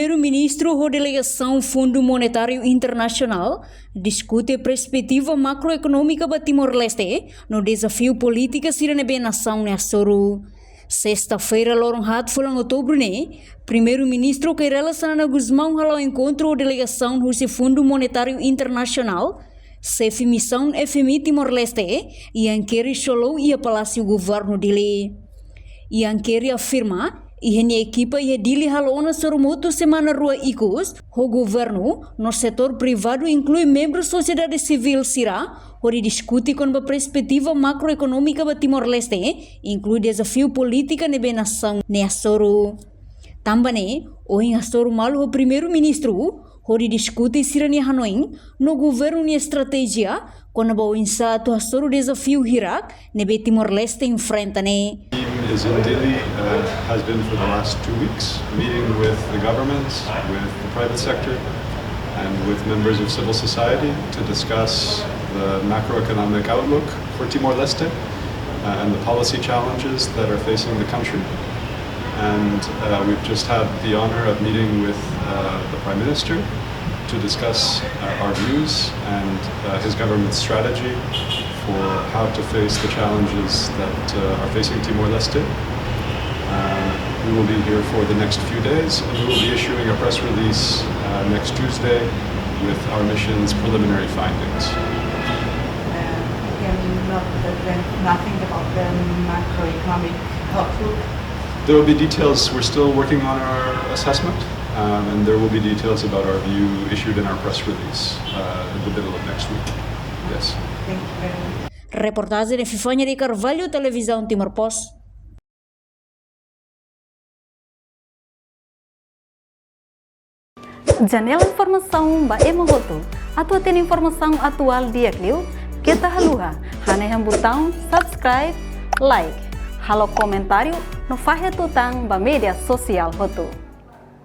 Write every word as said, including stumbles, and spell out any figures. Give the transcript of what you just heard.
Primeiru-Ministru ho delegasaun Fundu Monetáriu Internasionál diskute perspetiva makroekonómika ba Timor-Leste no dezafiu polítika sira ne'ebé nasaun ne'e hasoru. Sesta-feira, loron haat fulan Outubru ne'e, Primeiru-Ministru Kay Rala Xanana Gusmão hala'o enkontru ho delegasaun husi Fundu Monetáriu Internasionál, xefe misaun F M I Timor-Leste, Ian Carey Solou iha Palásiu Governu Dili. Ian Carey afirma, iha nia ekipa iha Dili halo ona sorumutu semana rua ikus ho governu no setór privadu, inklui membru sosiedade sivíl sira, hodi diskute kona-ba perspetiva makroekonómika ba Timor-Leste, inklui dezafiu polítika ne'ebé nasaun ne'e hasoru. Tanba ne'e, ohin hasoru malu ho Primeiru-Ministru, hodi diskute sira-nia hanoin no governu nia estratéjia kona-ba oinsá atu hasoru dezafiu hirak ne'ebé Timor-Leste enfrenta ne'e. Team is in Dili, uh, has been for the last two weeks, meeting with the government, with the private sector, and with members of civil society to discuss the macroeconomic outlook for Timor-Leste, uh, and the policy challenges that are facing the country. And, uh, we've just had the honor of meeting with, uh, the Prime Minister to discuss, uh, our views and, uh, his government's strategy for how to face the challenges that, uh, are facing Timor-Leste. Uh, we will be here for the next few days, and we will be issuing a press release, uh, next Tuesday with our mission's preliminary findings. Uh, can not present nothing about the macroeconomic outlook. There will be details. We're still working on our assessment, um, and there will be details about our view issued in our press release, uh, in the middle of next week. Yes. Thank you very much. Reportajen Epifania de Carvalho, Televizaun Timor Post. Janela informasaun ba ema hotu. Atu hatene informasaun atuál di'ak liu, keta haluha hanehan butaun subscribe, like, halo komentáriu no fahe tutan ba média sosiál hotu.